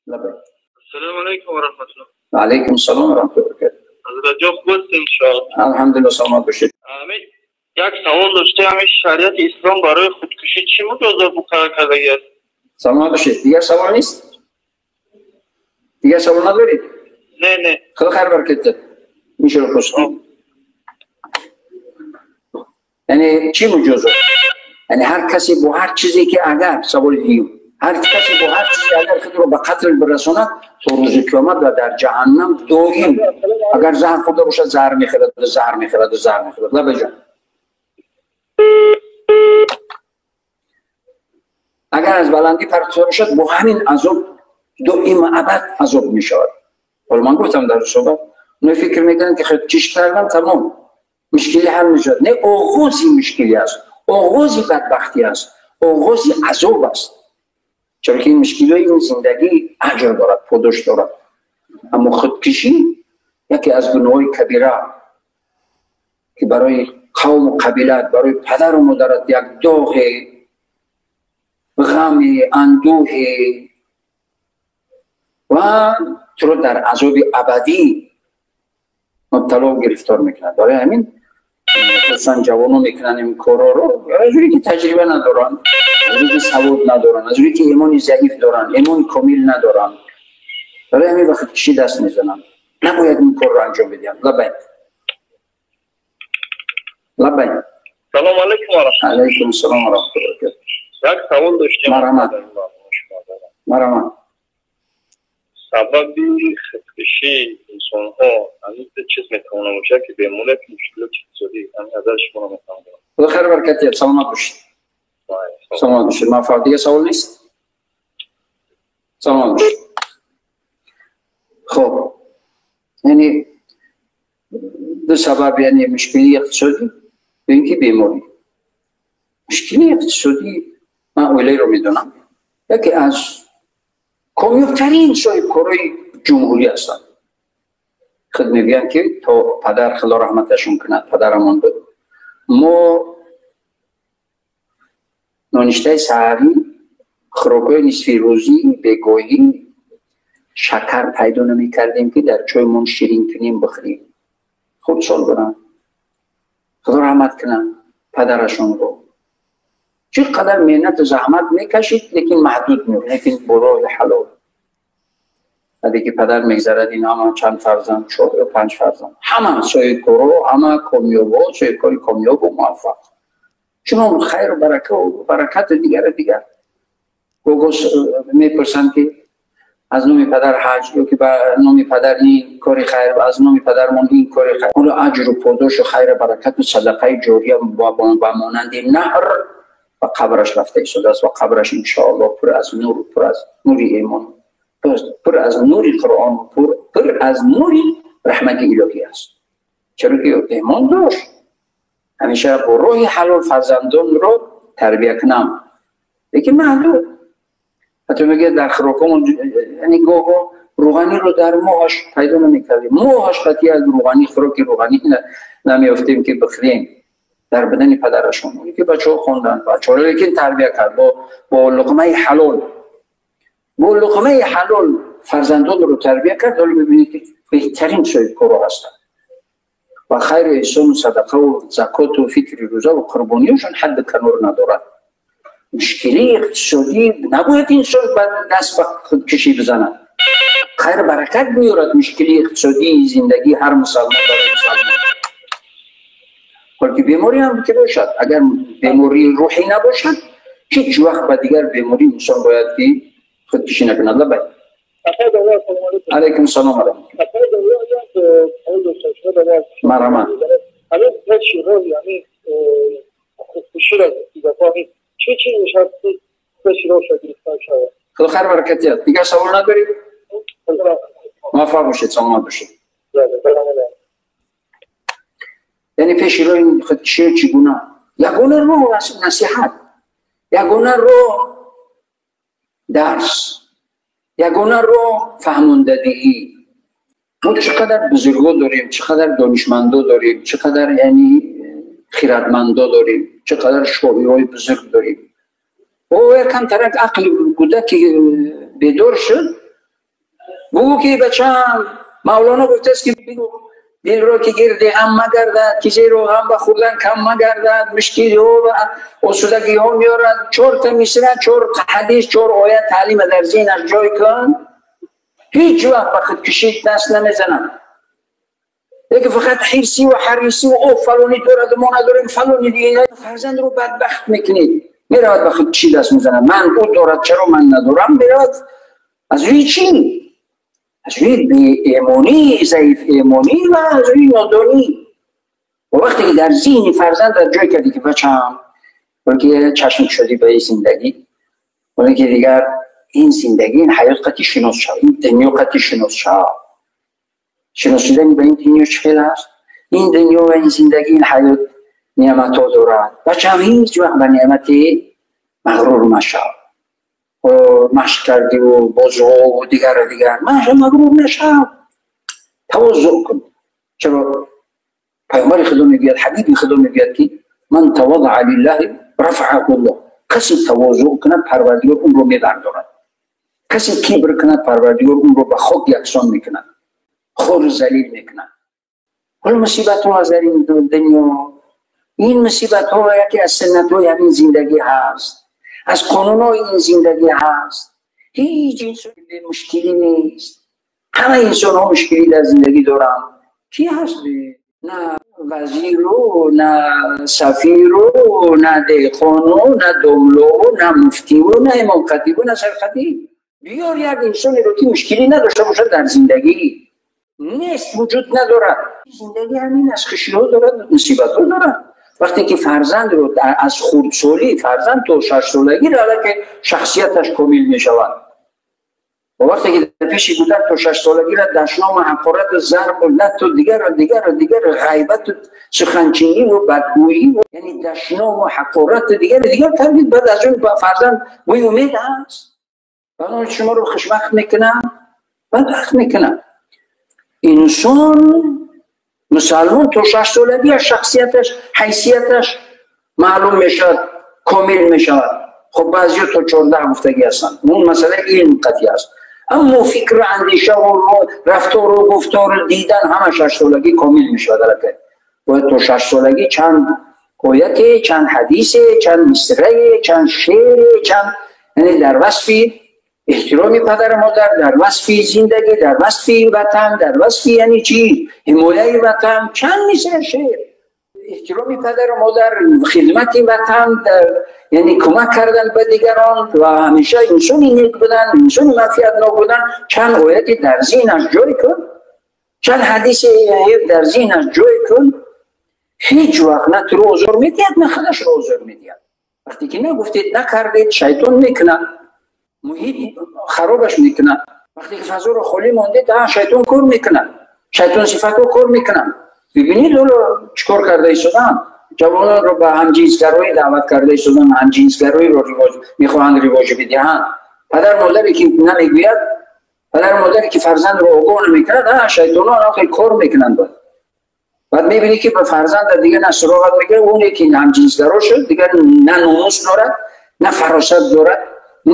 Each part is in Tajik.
لبیک. السلام علیکم و رحمت الله. و علیکم السلام و رحمت الله برکاته. حضرت جان خوب هستین ان. الحمدلله سلامت باشید. امین. یک سوال داشته، همین شریعت اسلام برای خودکشی چی مجازات مقرر کرده است؟ سلامت باشید. دیگر سوال نیست؟ دیگر سوال ندارید؟ نه نه. خدا خیر برکت. میشه رو پرسید. یعنی چی مجازات؟ یعنی هر کسی با هر چیزی که اگر سوال دیگه هر کسی با هر چیزی اگر خود رو به قتل برساند تا روز قیامت و در جهنم دائم اگر زهر خورده باشد زهر میخورد و زهر میخورد و زهر میخورد. لبه جان. اگر از بلندی پرتاب باشد با همین عذاب دائم ابد عذاب میشود. حالا من گفتم در صحبت اونا فکر میکنن که خودکشی کردن تمام مشکلی حل میشود. نه، آغازی مشکلی است، آغازی بدبختی است، آغازی عذاب است. چرا که این مشکلی این زندگی اجر دارد، پاداش دارد. اما خودکشی یکی از گناه‌های کبیره که برای قوم و قبیلت، برای پدر و مادرت یک داغ، غم، اندوه و تو رو در عذاب ابدی مبتلا و گرفتار میکنند. برای همین خصوصا جوانو میکنن این کارا رو، از روی که تجربه ندارن، از روی که سواد ندارن، از روی که ایمان ضعیف دارن، ایمان کامل ندارن، برای همین وقت کشی دست میزنن. نباید این کار رو انجام بدیم. لبیک. لبیک. سلام علیکم و رحمت الله. علیکم السلام و رحمت الله. یک سوال داشتیم. مرحمت. مرحمت. سبب خودکشی انسان ها همین چیز میتونه باشه که بیماری که مشکلات اقتصادی همین از شما میتونه. خدا خیر برکت. سلامت باشید. سلامت باشید. من دیگه سوال نیست. سلامت باشید. خب یعنی دو سبب، یعنی مشکلی اقتصادی و اینکه بیماری. مشکلی اقتصادی من اولی رو میدونم، یکی از کامیابترین صاحبکارای جمهوری هستند. خود میگن که تا پدر خدا رحمتشون کند، پدرمان بود، ما نانشته سحری، خوراک‌های نصفی روزی، بگاهی شکر پیدا نمی‌کردیم که در چایمون شیرین کنیم بخوریم. خود سال برن، خدا رحمت کنه پدرشون رو، چقدر محنت و زحمت میکشید لیکن محدود می‌شد، لیکن برای حلال. بعدی که پدر میگذرد این همه چند فرزند، 4 یا 5 فرزند، همه صاحبکارا، همه کامیابا، صاحبکار کامیاب و موفق، چون خیر و برکت و برکت دیگر دیگر. گوگو میپرسن که از نام پدر حج یا که به نام پدر این کار خیر و از نام پدرمون این کار خیر، اون اجر و پاداش و خیر و برکت و صدقه جاریه با مانند نهر و قبرش رفته ایستاده است و قبرش انشاءالله پر از نور، پر از نور ایمان، پر از نور قرآن، پر از نور رحمت الهی است. چرا که ایمان داشت، همیشه با راه حلال فرزندان رو تربیه کنم، لیکن محدود. حتی میگه در خوراکمون، یعنی گاهی روغنی رو در ماهش پیدا نمیکردیم، ماهش قطعی از روغنی، خوراک روغنی نمیافتیم که بخریم در بدن پدرشون. اونی که بچه ها خوندن، بچه ها لیکن تربیه کرد با لقمه حلال، با لقمه حلال فرزندان رو تربیه کرد. حالا میبینید که بهترین صاحبکارا هستن و خیر و احسان و صدقه و زکات و فکر روزه و قربانیشون حد کنار ندارد. مشکلی اقتصادی نباید انسان دست به خودکشی بزند. خیر برکت میارد مشکلی اقتصادی زندگی هر مسلمان برای مسلمان. بلکه بیماری هم که باشد، اگر بیماری روحی نباشد هیچ وقت به دیگر بیماری انسان باید که خودکشی نکند. لبیک. علیکم السلام علیکم. مرحمت. خدا خیر برکت. دیگر سوال ندارید؟ موفق باشید، سلامت باشید. یعنی پیش رو این خودکشی چگونه؟ یگانه رو نصیحت، یگانه رو درس، یگانه رو فهموندگی. ما چقدر بزرگا داریم، چقدر دانشمندا داریم، چقدر یعنی خیرتمندا داریم، چقدر شاعرای بزرگ داریم. او یکم ترک عقل بوده که بیدار شد، Бугӯ ки бачаам, Мавлоно гуфтааст ки бигӯ дилро ки гирди ғам магардад, ки зеро ғам ба хӯрдан кам магардад, мушкилиҳо ва осудагиҳо меорад. Чорта мисра, чор ҳадис, чор оят таълима дар зеҳнаш ҷой кун, ҳеҷ вақт ба худкушӣ даст намезанад. Лекин фақат ҳирсӣ ва ҳарисӣ ва о фалонӣ дорад, мо надорем, фалонӣ дига, фарзандро бадбахт мекунед. Меравад ба худкушӣ даст мезанад. Ман ӯ дорад, чаро ман надорам? Меравад аз рӯи чӣ? Аз рӯи беэмонӣ, заиф эмонӣ ва аз рӯи нодонӣ. Ва вақте ки дар зеҳни фарзандат ҷой кардӣ ки бачаам, ки чашм шудӣ ба ин зиндагӣ, вале ки дигар ин зиндагӣ, ин ҳаёт қатъи шинос шав, ин дунё қатъи шинос шав. Шинос шудани ба ин дунё чӣ хел аст? Ин дунё ва ин зиндагӣ, ин ҳаёт неъматҳо дорад. Бачаам, ҳеҷ вақт ба неъмати мағрур машав. Машқ кардиву бозҳову дигару дигар, маша мағрур нашав, тавозуъ кун. Чаро Пайғамбари Худо мегӯяд, ҳабиби Худо мегӯяд ки ман тавазаа лиллаҳи рафааху Аллоҳ. Касе тавозуъ кунад, Парвардигор унро мебардорад. Касе кибр кунад, Парвардигор унро ба хок яксон мекунад, хору залил мекунад. Ҳоло мусибатҳо аз дар ин дунё, ин мусибатҳо яке аз суннатҳои ҳамин зиндагӣ ҳаст, аз қонунҳои ин зиндагӣ ҳаст. Ҳеҷ инсони бемушкилӣ нест. Ҳама инсонҳо мушкилӣ дар зиндагӣ доранд. Ки ҳаст? На вазиру, на сафиру, на деҳқону, на домлову, на муфтиву, на имомхатибу, на сархатиб. Биёр як инсонеро ки мушкилӣ надошта бошад дар зиндагӣ. Нест, вуҷуд надорад. Зиндагӣ ҳамин аст, хушиҳо дорад, мусибатҳо дорад. Вақте ки фарзандро аз хурдсолӣ, фарзанд то шашсолагӣ аллакай шахсияташ комил мешавад. Ва вақте ки дар пеши кӯдак то шашсолагиро дашному ҳақорату зарбу латту дигару дигару дигару ғайбату суханчиниву бадгӯиву, яъне дашному ҳақорату дигару дигар кардид, баъд аз он фарзанд бӯи умед аст. Баъд он шуморо хушбахт мекунад, бадбахт мекунад. Инсон мусалмон то шашсолагиаш шахсияташ, ҳайсияташ маълум мешавад, комил мешавад. Хуб, баъзиё то 14 гуфтагӣ ҳастанд, он масъала илм қатъӣ аст. Аммо фикру андешаву рафтору гуфтору дидан ҳама шашсолагӣ комил мешавад. Аллакай бояд то шашсолагӣ чанд ояте, чанд ҳадисе, чанд мисрае, чанд шеъре, чанд, яъне дар васфи эҳтироми падару модар, дар васфи зиндагӣ, дар васфи ватан, дар васфи яъне чӣ, ҳимояи ватан, чанд мисра шеър, эҳтироми падару модар, хидмати ватан, яъне кӯмак кардан ба дигарон ва ҳамеша инсони нек будан, инсони манфиатнок будан, чанд ояте дар зеҳнаш ҷой кун, чанд ҳадисе дар зеҳнаш ҷой кун, ҳеҷ вақт на туро озор медиҳад, на худашро озор медиҳад. Вақте ки нагуфтед, накардед, шайтон мекунад, муҳит харобаш мекунад. Вақте ки фазоро холӣ мондед, шайтон кор мекунад, шайтон сифатҳо кор мекунад. Бибинед ҳоло чӣ кор карда истодаанд? Ҷавононро ба ҳамҷинсгароӣ даъват карда истодаанд, ҳамҷинсгароиро мехоҳанд ривоҷ бидиҳанд. Падар модаре ки намегӯяд, падар модаре ки фарзандро огоҳ намекунад, шайтонҳо хеле кор мекунанд. Баъд мебинӣ ки ба фарзанда дигар на суроғат мекунад, оне ки ҳамҷинсгаро шуд, дигар на номус дорад, на фаросат дорад,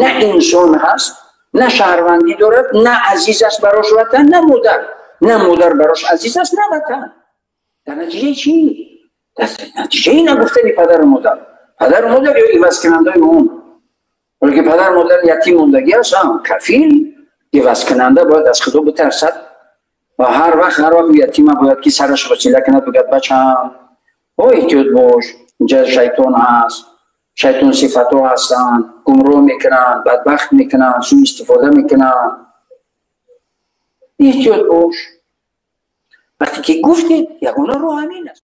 на инсон ҳаст, на шаҳрвандӣ дорад, на азиз аст барош ватан, на модар, на модар барош азиз аст, на ватан. Дар натиҷаи чӣ? Дар натиҷаи нагуфтани падару модар. Падару модар ё ивазкунандаи он. Вале ки падару модар ятим мондагӣ аст, кафил ивазкунанда бояд аз Худо битарсад ва ҳар вақт ятима бояд ки сарашро сила кунад, бигӯяд бачаам, о эҳтиёт бош, инҷа шайтон ҳаст, шайтон сифатҳо ҳастанд, гумроҳ мекунанд, бадбахт мекунанд, сӯистифода мекунанд, эҳтиёт бош. Вақте ки гуфтед, ягона роҳ ҳамин аст.